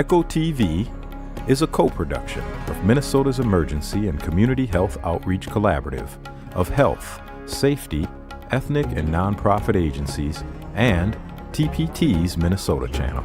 Echo T V is a co-production of Minnesota's Emergency and Community Health Outreach Collaborative of Health, Safety, Ethnic and Nonprofit Agencies and T P T's Minnesota Channel.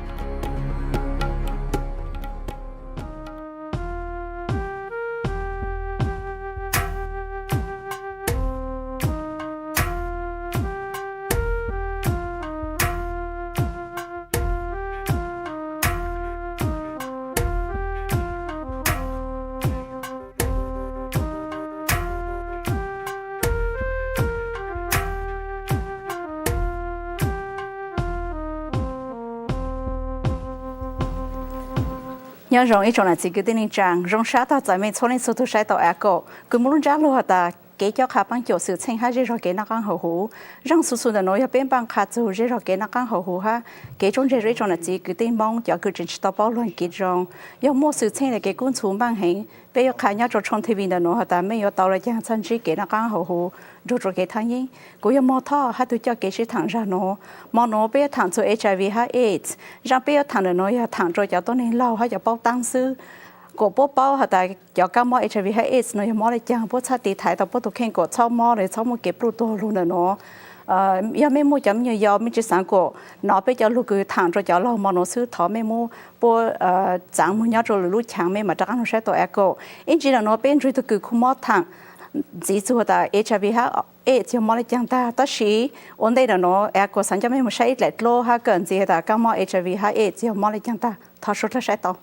Nyob zoo ib tsoom nam txiv kwv tij neej tsaa, zoo sab tag txais mej txhua leej txhua tug saib tau av kaum. Kws muaj lub ntsab lug has tas kev cob qha paab cuam xwm txheej hab zej zog kev noj qaab hauv huv. Zaaj xuv xwm ntawm nuav yog peb npaaj qha txug zej zog kev noj qaab hauv huv hab kev tsob ntseeg rua ib tsoom nam txiv kwv tij Moob cov kws tseem tsi tau paub luag kev zoo. Yog muaj xwm txheej le kev kub ntxhuv npaaj heev, peb yuav qha nyob rua tshooj T V ntawm nuav has tas mej yuav tau le caag txhaj ntsib kev noj qaab hauv huv nrug rua kev thaaj yeeb. Kuv yog Mog Thoj hab tug coj kev sib thaam zag nuav. Mo nuav peb yuav thaam txug HIV hab AIDS. Zaaj peb yuav thaam ntawm nuav yog thaam rua cov tuab neeg laug hab cov paub taab xwb, kuas puab paub has tas cov kab mob HIV hab AIDS nuav yog mob le caag, puab txhaj tiv thaiv tau puab tug kheej kuas txhob mob le txhob muaj kev pluj tuag lug ntawm nuav. Yog mej muaj cov me nyuam yaus mej tsi xaav kuas nov peb cov lug kws thaam rua cov laug mo nuav xwb, thov mej muab puab txaav moog nyob rua lwm lub chaav mej maam rov qaab lug saib tau av kaum. Ib ntsis ntawm nuav peb nrug tug kws khu mob thaam ntxiv txug tas HIV hab AIDS yog mob le caag tag, tab sis ua ntej ntawm nuav av kaum xaav coj mej moog saib ib dlaim dlub hab kawm ntxiv tas kab mob HIV hab AIDS yog mob le caag tag. Thov suav dlawg saib tau.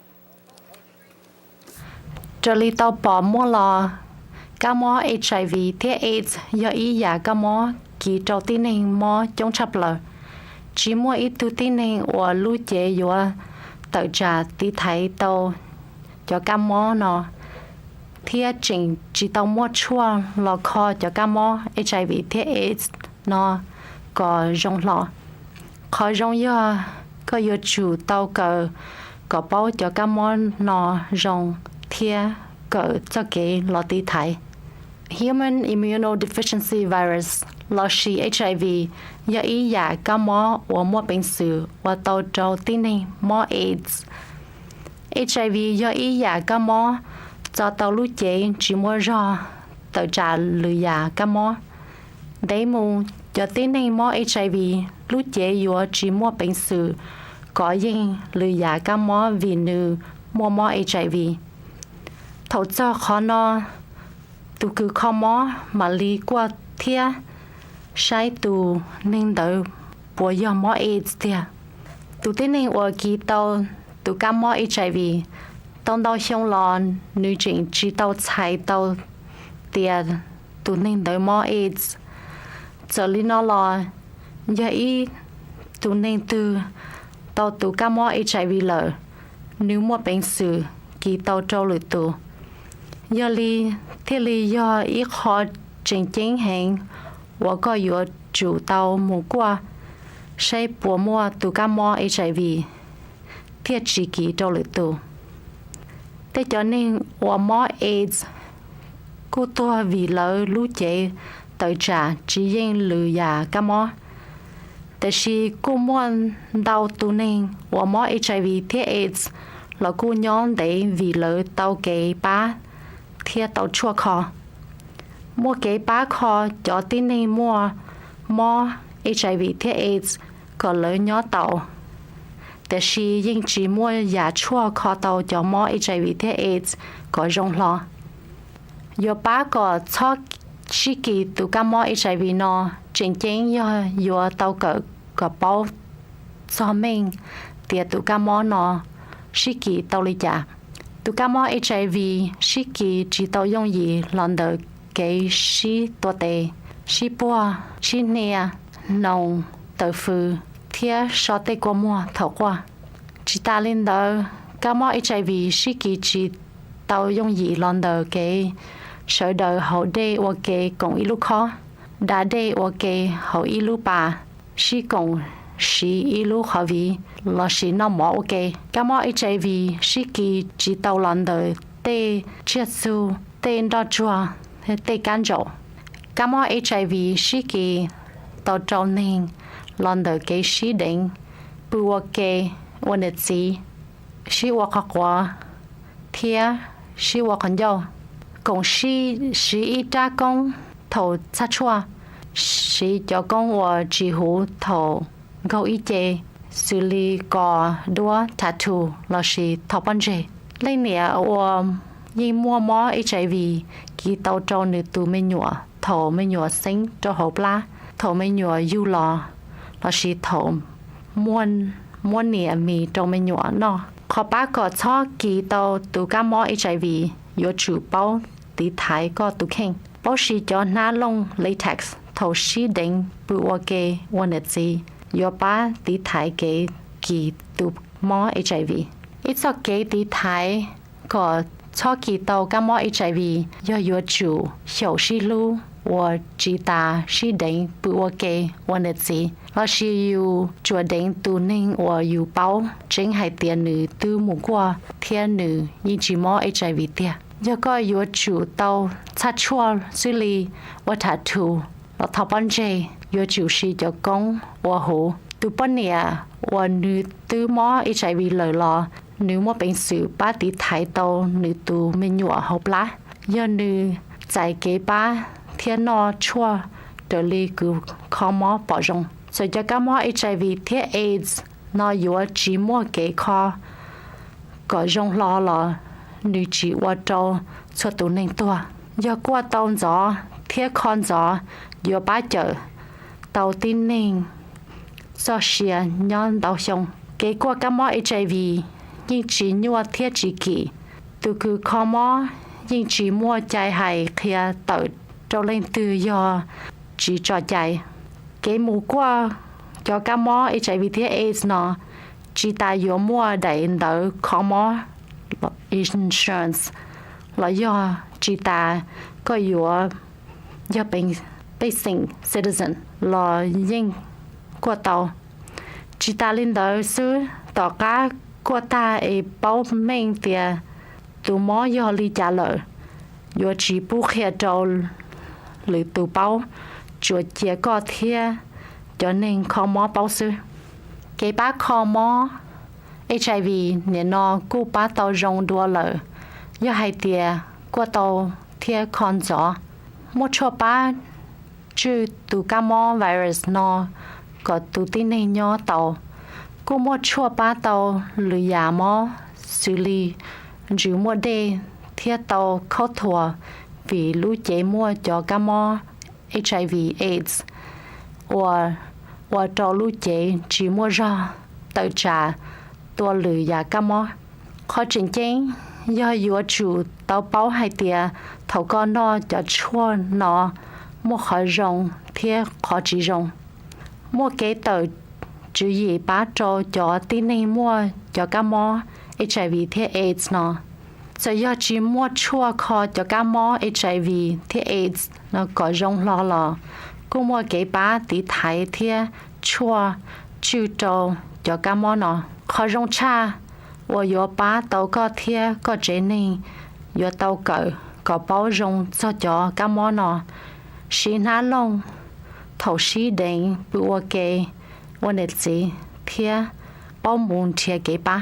Raws li tau pom muaj los, kab mob HIV thiab AIDS yog ib yam kab mob kis rau tib neeg mob coob tshaj plaws. Tsi muaj ib tug tib neeg uas lub cev yuav tawm tsam tiv thaiv tau cov kab mob no, thiab tseem tsi tau muaj tshuaj los kho cov kab mob HIV thiab AIDS no kom zoo hlo. Qhov zoo yog koj yuav tsum tau kawm kom paub cov kab mob no zoo thiab kawm txoj kev los tiv thaiv. Human immunodeficiency virus lossis HIV yog ib yam kab mob uas muaj peev xwm ua tau rau tib neeg mob AIDS. HIV yog ib yam kab mob txo tau lub cev tsi muaj zog tawm tsam lwm yam kab mob. Ntev mus, cov tib neeg mob HIV lub cev yuav tsi muaj peev xwm kov yeej lwm yam kab mob vim nws muaj mob HIV. Thaum txog qhov no, tus kws kho mob mam li kuaj thiab saib tus neeg ntawd puas yog mob AIDS tiag. Tus tib neeg uas kis tau tus kab mob HIV tau ntau xyoo los nws tseem tsi tau txhais tau tias tus neeg ntawd mob AIDS. Txawm li no los, yog ib tus neeg twg tau tus kab mob HIV lawm, nws muaj peev xwm kis tau rau lwm tus. Yog li, thiaj li yog ib qho tseem ceeb heev uas koj yuav tsum tau mus kuaj saib puas muaj tus kab mob HIV thiaj tsi kis rau lwm tus. Tej cov neeg uas mob AIDS kuj tuag vim lawv lub cev tawm tsam tsis yeej lwm yam kab mob. Tiam sis kuj muaj ntau tus neeg uas mob HIV thiab AIDS los kuj nyob ntev vim lawv tau kev pab thiab tau tshuaj kho. Muaj kev pab kho cov tib neeg muaj mob HIV thiab AIDS kom lawv nyob tau, tiam sis yeej tsis muaj yam tshuaj kho tau cov mob HIV thiab AIDS kom zoo hlo. Yuav pab kom txhob sib kis tus kab mob HIV no, tseem ceeb yog yuav tau kawm kom paub txog meej tias tus kab mob no sib kis tau li cas. Tus kab mob HIV sib kis tsis tau yooj yim los ntawm kev sib tuav tes, sib puag, sib hnia, hnoos, tawm fws, thiab so tej kua muag thaum quaj. Tsis tas li ntawd, kab mob HIV sib kis tsis tau yooj yim los ntawm kev sawv daws haus dej ua ke koom ib lub khob, da dej ua ke hauv ib lub pas, sib koom siv ib lub qhov viv lossis noj mov ua ke. Kab mob HIV sib kis tsis tau los ntawm tej tsiaj txhu, tej nroj tsuag, tej kab ntsaum. Kab mob HIV sib kis tau rau neeg los ntawm kev sib deev, pw ua ke, ua niam txiv, sib ua qhov quav, thiab sib ua qhov ncauj. Koom sib siv ib rab koob thaum txhaj tshuaj, siv cov koob uas tsis huv thaum nkaug ib ce, xws li kos duab, tattoo lossis tho pob ntseg. Leej niam uas yeej muaj mob HIV kis tau rau nws tus me nyuam thaum me nyuam xeeb rau hauv plab, thaum me nyuam yug los, lossis thaum muab niam mis rau me nyuam noj. Qhov pab kom txhob kis tau tus kab mob HIV, yuav tsum paub tiv thaiv koj tus kheej. Paub siv cov hnab looj latex thaum sib deev pw ua ke ua niam txiv, yuav pab tiv thaiv kev kis tus mob HIV. Ib txoj kev tiv thaiv kom txhob kis tau kab mob HIV yog yuav tsum xyaum sib hlub uas tsis tas sib deev pw ua ke ua niam txiv, lossis yus tsuas deev tus neeg uas yus paub tseeb hais tias nws twb mus kuaj thiab nws yeej tsis mob HIV tiag. Yog koj yuav tsum tau txhaj tshuaj xws li ua tattoo los tho pob ntseg, yuav tsum siv cov koob ua huv. Tus poj niam uas nws twb mob HIV lawm los nws muaj peev xwm pab tiv thaiv tau nws tus me nyuam hauv plab yog nws txais kev pab thiab noj tshuaj raws li kws kho mob pom zoo. Txawm cov kab mob HIV thiab AIDS no yuav tsis muaj kev kho kom zoo hlo los nws tsis ua rau txhua tus neeg tuag. Yog kuaj tau ntxov thiab kho ntxov yuav pab cawm tau tib neeg txoj sia nyob ntau xyoo. Kev kuaj kab mob HIV yeej tsis nyuaj thiab tsis kim. Tus kws kho mob yeej tsis muaj cai hais qhia tawm rau leej twg yog tsis tso cai. Kev mus kuaj cov kab mob HIV thiab AIDS no tsis tas yuav muaj daim ntawv kho mob, insurance, los yog tsis tas koj yuav yog pej xeem citizen los yeej kuaj tau. Tsis tas li ntawd xwb, tom qab kuaj tag es paub meej tias tus mob yog li cas lawm, yuav tsis pub qhia rau lwm tus paub, tsuas cia koj thiab cov neeg kho mob paub xwb. Kev pab kho mob HIV nim no kuj pab tau zoo dua lawm yog hais tias kuaj tau thiab kho ntxov. Muaj tshuaj pab tswj tus kab mob virus no kom tus tib neeg nyob tau. Kuj muaj tshuaj pab tau lwm yam mob xws li ntsws muaj dej thiab tau khaub thuas vim lub cev muaj cov kab mob HIV AIDS uas ua rau lub cev tsis muaj zog tawm tsam tua lwm yam kab mob. Qhov tseem ceeb yog yuav tsum tau paub hais tias thaum koj noj cov tshuaj no muaj qhov zoo thiab qhov tsis zoo. Muaj kev tawm tswv yim pab rau cov tib neeg muaj cov kab mob HIV thiab AIDS no. Txawm yog tsis muaj tshuaj kho cov kab mob HIV thiab AIDS no kom zoo hlo los kuj muaj kev pab tiv thaiv thiab tshuaj tswj rau cov kab mob no. Qhov zoo tshaj uas yuav pab tau koj thiab koj tsev neeg yuav tau kawm kom paub zoo txog cov kab mob no, siv hnab looj thaum sib deev pw ua ke ua niam txiv thiab paub mus nrhiav kev pab.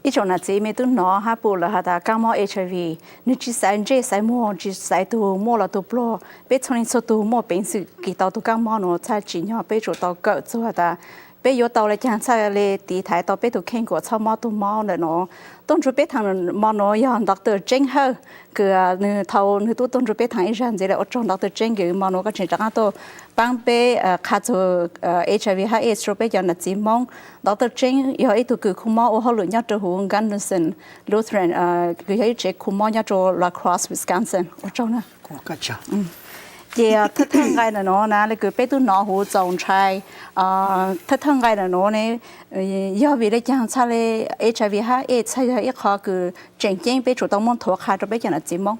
Ib tsoom nam txiv mej tub hnov hab pum lawm has tas kab mob HIV nws tsis xaiv ntsej xaiv muag, tsis xaiv tug muaj los tug pluag. Peb txhua leej txhua tug muaj peev xwm kis tau tug kab mob nuav txhaj tsim nyog peb tsum tau kawm txug has tas peb yuav tau le caag txhaj le tiv thaiv tau peb tug kheej kuas txhob mob tug mob ntawm nuav. Tuaj nrug peb thaam mo nuav yog Doctor Tseeb Hawj, kws nws thaus nws tub tuaj nrug peb thaam ib zag ntxiv le ua tsaug Doctor Tseeb kws mo nuav koj tseem rov qaab tuaj paab peb qha txug HIV hab AIDS rua peb cov nam txiv Moob. Doctor Tseeb yog ib tug kws khu mob ua hauj lwm nyob rua huv Gunnison Lutheran, kws yog ib tsev khu mob nyob rua La Crosse, Wisconsin. Ua tsaug na. Ces thawj thawj nqai ntawm nuav na le kws peb tub hnov huv txaus ntshai, thawj thawj nqai ntawm nuav ne yog vim le caag txhaj le HIV hab AIDS txhaj yog ib qho kws tseem ceeb peb tsum tau muab nthuav qha rua peb cov nam txiv Moob?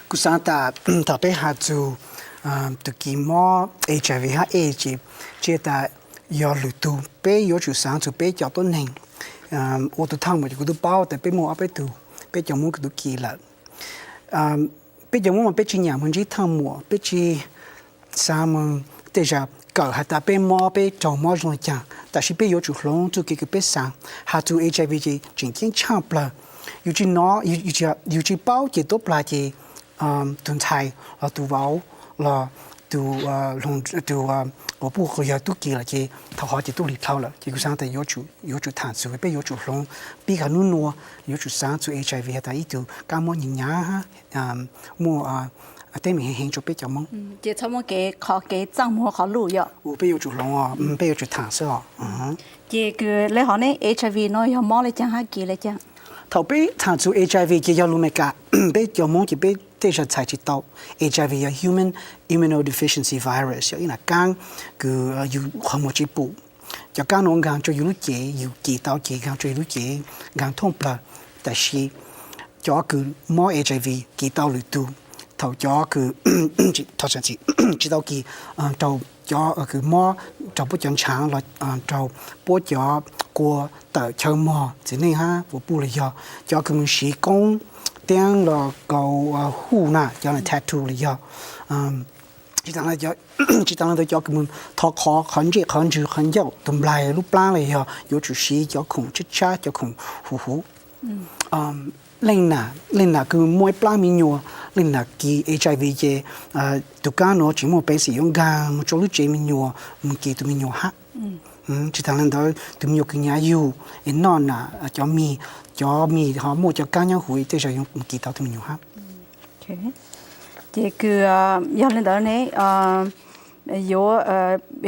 Kuv xaav tas thaum peb has txug tug kis mob HIV hab AIDS ces tsi tas yog lwm tug, peb yuav tsum xaav txug peb cov tuab neeg. Ua tug thaaj mum ces kuv tub paub tas peb muaj ob peb tug, peb cov Moob kws tub kis lawm. Peb cov Moob mas peb tsi nyam moog ntsib thaaj mum, peb tsi xaav moog tej zag kawm has tas peb mob, peb raug mob zoo li caag, tab sis peb yuav tsum hloov txuj kev kws peb xaav. Has txug HIV ces tseem ceeb tshaaj plawg. Yus tsi nov, yus tsi paub ces tuab plag ces tug ntxhais los tug vauv los tug, tug quas puj quas yawg tub kis lawm ces thaum hov ces tub lig dhau lawm. Ces kuv xaav tas yuav tsum thaam txug, peb yuav tsum hloov, pib kag nub nua yuav tsum xaav txug HIV has tas ib tug kaab mob nyaav nyaav, muaj teeb meem heev heev rua peb cov Moob. Ces txhob muaj kev qhov kev txaaj muag qhov luj yom. Peb yuav tsum hloov, peb yuav tsum thaam xwb os. Ces kws le hov ne HIV no yog mob le caag hab kis le caag? Thaum peb thaam txug HIV ces yog lug Amelikas, peb cov Moob ces peb tej zag txhais tsi tau. HIV yog human immunodeficiency virus, yog ib nam kaab kws yus qhov muag tsi pum. Cov kaab nuav nkaag rua yus lub cev, yus kis tau ces nkaag rua yus lub cev, nkaag thooj plawg. Tab sis cov kws mob HIV kis tau lwm tug, thaum cov kws tsi tau kis raug cov kws mob raug puab cov ntshaav los raug puab cov kua tawm chaw mog txiv neej hab quas puj los yog cov kws moog siv koob teeb los kaus huj na, cov tattoo los yog tsi taag le ntawd cov kws moog thov qhov, qhov ntsej qhov ntswg qhov ncauj tus nplaig lub plaab los yog yuav tsum siv cov khoom tshab tshab, cov khoom huv huv. Leej nam, leej nam kws muaj ib plaab me nyuam, leej nam kis HIV ces tug kaab nuav tseem muaj peev xwm yuav nkaag moog rua lub tsev me nyuam moog kis tug me nyuam hab. Tsi taag le ntawd tus me nyuam kws nyav yug es noj nam cov mis, cov mis ho muaj cov kaab nyob huv tej zag yuav moog kis tau tug me nyuam hab. Ces kws yog le ntawd ne, yuav,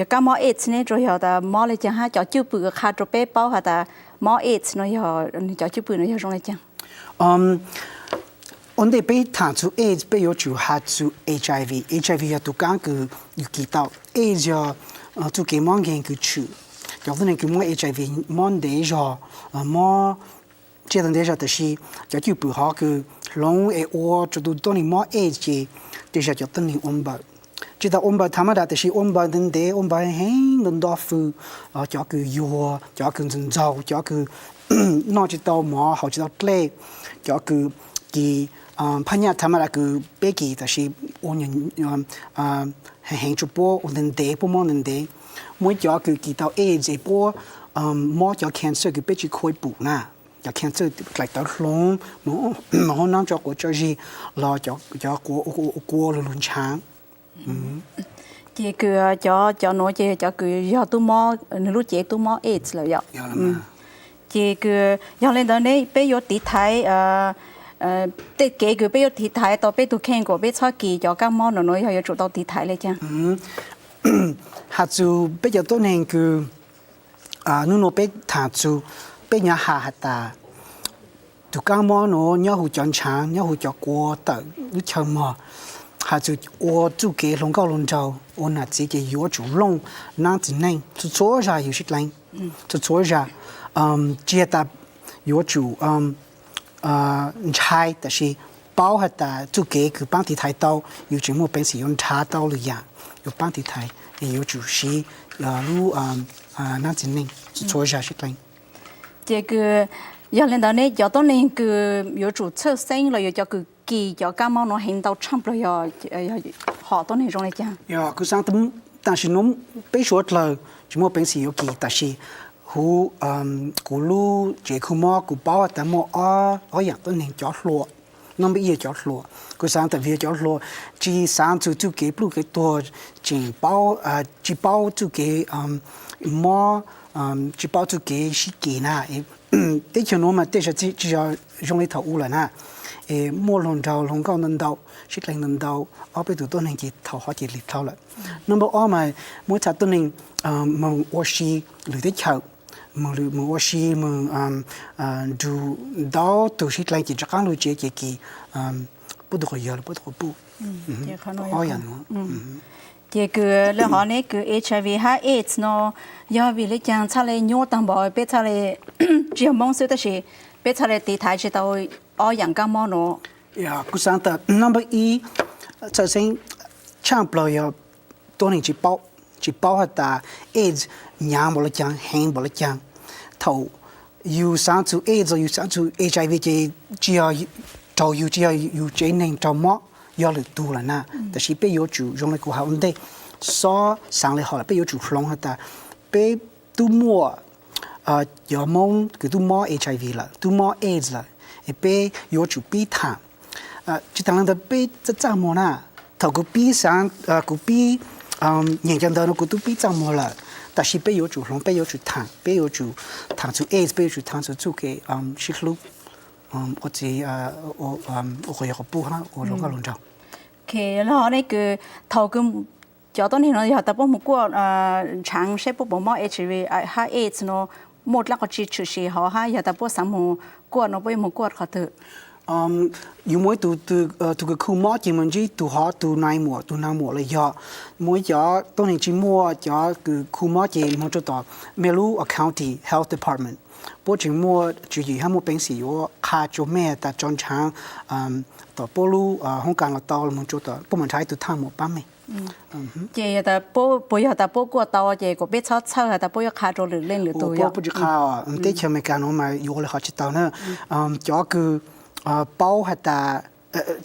kaab mob AIDS ne tsuas yog tas mob le caag hab cov cwj pwm qha rua peb paub has tas mob AIDS no yog, cov cwj pwm no yog zoo le caag? Ua ntej peb thaam txug AIDS peb yuav tsum has txug HIV. HIV yog tug kaab kws yus kis tau. AIDS yog txuj kev mob nkeeg kws tshwm. Cov tuab neeg kws mob HIV mob ntev zog, mob tsiaj tau ntev zog, tab sis cov cwj pwm hov kws hloov es ua rua tug tuab neeg mob AIDS ces tej zag cov tuab neeg ua npaws. Tsi tas ua npaws tham ma das, tab sis ua npaws ntev ntev, ua npaws heev nto nto fwj, cov kws yuag, cov kws ntxaug ntxaug, cov kws noj tsi tau mov, haus tsi tau dlej, cov kws kis phaj nyaj tham ma das kws peb kis tab sis ua heev heev rua puab ua ntev ntev, puab mob ntev ntev. Muaj ib cov kws kis tau AIDS es puab mob cov cancer kws peb tsi khuam pum na, cov cancer dlaim tawv hloov, moog hoob nab tso quav tso zig los cov quav ua lug lug ntshaav. Ces kws cov, cov nuav ces cov kws yog tub mob, nwg lub cev tub mob AIDS lawm yom. Ces kws yog le ntawd ne peb yuav tiv thaiv, tej kev kws peb yuav tiv thaiv tau peb tug kheej kuas peb txhob kis cov kaab mob no nuav yog yuav tsum tau tiv thaiv le caag? Has txug peb cov tuab neeg kws nub nua peb thaam txug, peb nyuav has has tas tug kaab mob nuav nyob huv cov ntshaav, nyob huv cov kua tawm lub chaw mog. Has txug ua txuj kev hluas nkauj hluas nraug, ua nam txiv ces yuav tsum looj nab txiv neej txhua txhua zag yus sib dleev, txhua txhua zag. Tsi has tas yuav tsum ntshai, tab sis paub has tas txuj kev kws paab tiv thaiv tau, yus tseem muaj peev xwm yuav nrhav tau lwm yaam yuav paab tiv thaiv, es yuav tsum siv lub nab txiv neej txhua txhua zag sib dleev. Ces kws yog le ntawd ne cov tuab neeg kws yuav tsum txhawj xeeb los yog cov kws kis cov kaab mob nuav heev ntau tshaaj plawg yog hom tuab neeg zoo le caag? Kuv xaav tam sim nuav peb suav dlawg tsis muaj peev xwm yuav kis, tab sis huv kuv lub tsev khu mob kuv paub tas muaj ob yaam tuab neeg, cov hluas, number ib yog cov hluas. Kuv xaav tas vim yog cov hluas tsis xaav txug txuj kev pluj kev tuag, tseem paub, tsis paub txuj kev mob, tsis paub txuj kev sib kis na. Teb chaws nuav mas tej zaum tsis yog zoo li thaum u lawm na. Es muaj hluas nraug hluas nkauj ntau ntau, sib dleev ntau ntau, ob peb tug tuab neeg ces thaum hov ces lig dhau lawm. Number ob mas muaj ib txha tuab neeg moog ua si lwm teb chaws, moog ua si moog nrug ntau tug sib dleev ces rov qaab lug tsev ces kis puab tug quas yawg los puab tug quas puj. Ces kws le hov ne kws HIV hab AIDS no yog vim le caag txhaj le nyuaj taag npaum peb txhaj le, tsis yog Moob xwb tab sis peb txhaj le tiv thaiv tsis tau ob yaam kaab mob nuav? Kuv xaav tas number ib, txhawj xeeb tshaaj plawg yog tuab neeg tsis paub, tsis paub has tas AIDS nyaav npaum le caag, heev npaum le caag. Thaum yus xaav txug AIDS los yus xaav txug HIV ces tsis yog raug yus, tsis yog yus tsev neeg raug mob, yog lwm tug lawm na. Tab sis peb yuav tsum zoo le kuv has ua ntej, xob xaav le hov lawm, peb yuav tsum hloov has tas peb tub muaj, cov Moob kws tub mob HIV lawm, tub mob AIDS lawm, es peb yuav tsum pib thaam. Tsis taag le ntawd peb txaj txaj muag na, thaum kuv pib xaav, kuv pib nyeem cov ntawv no kuv tub pib txaj muag lawm, tab sis peb yuav tsum hloov, peb yuav tsum thaam, peb yuav tsum thaam txug AIDS, peb yuav tsum thaam txug txuj kev sib hlub ua txiv, ua quas yog quas puj hab ua lug nkauj lug nraug. Los ne kws thaum kws cov tuab neeg no yog tas puab moog kuaj ntshaav seb puab puas mob HIV hab AIDS no, muaj dlaab qhov tsi tshwm sim hov hab yog tas puab xaav moog kuaj no puab yuav moog kuaj qhov twg? Yuav muaj ib tug, tug kws khu mob ces moog ntsib tug hov, tug nai muam, tug nai muam los yog muaj ib cov tuab neeg tsi muaj, cov kws khu mob ces moog rua tom mej lub county health department. Puab tseem muaj tswv yim hab muaj peev xwm yuav qha rua mej tas tso ntshaav tom puab lub hoob kas los tau, moog rua tom puab mam nrhav ib tug thaaj muam paab mej. Ces yog tas puab, puas yog tas puab kuaj tau ces kuas peb txhob txhawj has tas puab yuav qha rua lwm leej lwm tug? Puab tsi qha, teb chaws Amelikas nuav mas yuav ua le hov tsi tau na. Cov kws paub has tas,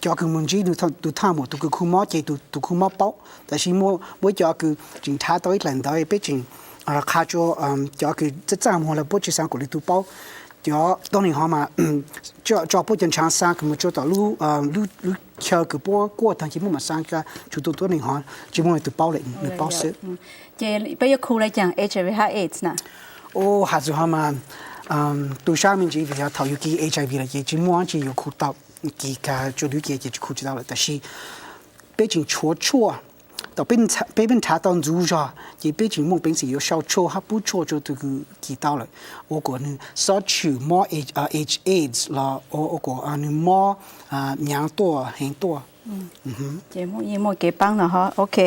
cov kws moog ntsib tug thaaj muam, tug kws khu mob ces tug khu mob paub, tab sis muaj ib cov kws tseem nrhav tau ib dlaim ntawv, peb tseem qha rua cov kws txaj txaj muag lawm puab tsi xaav kuas lwm tug paub. Cov tuab neeg hov mas tso puab cov ntshaav xaa kws moog rua tom lub chaw kws puab kuaj taag ces puab mam xaa, tsuas tug tuab neeg hov tsi muaj leej tug paub le, nwg paub xwb. Ces peb yuav khu le caag HIV hab AIDS na? Has txug hov mas tu sab me ntsis vim yog thaum yug kis HIV lawm ces tsi muaj dlaab tsi yuav khu tau, kis kag tsua dub cev ces tsi khu tsi tau lawm, tab sis peb tseem tshuav tshuaj. Thaum peb, peb nrhav tau ntxuv zog ces peb tseem muaj peev xwm yuav sau tshuaj hab pub tshuaj rua tug kws kis tau lawm, ua kuas nwg xob tshwm mob AIDS los ua kuas nwg mob nyaav tuaj heev tuaj. Ces muaj, yeej muaj kev paab no hov. Ok,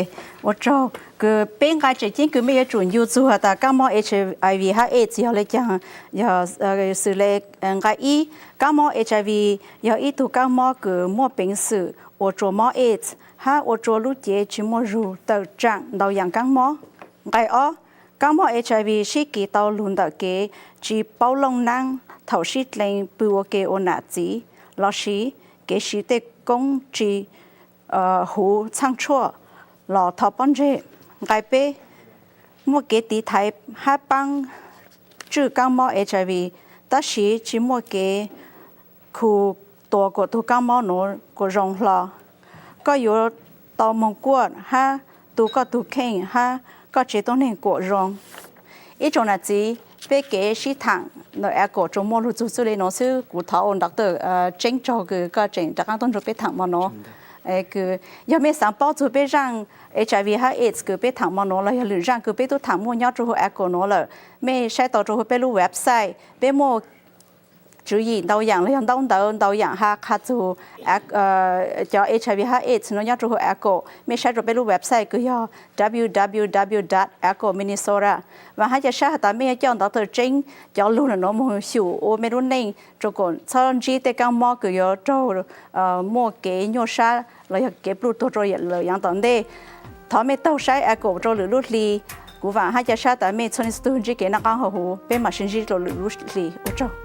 ua tsaug. Kws peb nqai tseem ceeb kws mej yuav tsum ncu txug has tas kaab mob HIV hab AIDS yog le caag, yog xws le nqai ib, kaab mob HIV yog ib tug kaab mob kws muaj peev xwm ua rua mob AIDS hab ua rua lub cev tsi muaj zug tawm tsaam ntau yaam kaab mob. Nqai ob, kaab mob HIV sib kis tau lug ntawm kev tsi paub looj naab thaum sib dleev pw ua ke ua nam txiv, lossis kev siv tej koob tsi huv txhaaj tshuaj los tho pob ntseg. Nqai peb, muaj kev tiv thaiv hab paab tswj kaab mob HIV, tab sis tsi muaj kev khu tua kuas tug kaab mob nuav kuas zoo hlo. Koj yuav tau moog kuaj hab tu koj tug kheej hab koj tsev tuab neeg kuas zoo. Ib tsoom nam txiv, peb kev sib thaam ntawm Echo tsuas muaj lug txug txuj le nuav xwb. Kuv thov ua doctor Tseeb tsaug kws koj tseem rov qaab tuaj nrug peb thaam mo nuav. Kws yog mej xaav paub txug peb zaaj HIV hab AIDS kws peb thaam mo nuav los yog lwm zaaj kws peb tub thaam muaj nyob rua huv Echo nuav lawm, mej saib tau rua huv peb lub website. Peb muaj tswv yim ntau yaam los yog ntaub ntawv ntau yaam has qha txug cov HIV hab AIDS nuav nyob rua huv Echo. Mej saib rua peb lub website kws yog www dot echo minnesota. Vaam hab ca sab has tas mej yuav coj doctor Tseeb cov lug nuav moog xyum ua mej lub neej rua kuas txhob ntsib tej kaab mob kws yuav raug muaj kev nyuaj sab los yog kev pluj tuag rua lawm yaav tom ntej. Thov mej taug saib Echo rua lwm lub hli. Kuv vaam hab ca sab tas mej txhua leej txhua tug ntsib kev noj qaab haus huv. Peb maam sib ntsib rua lwm lub hli. Ua tsaug.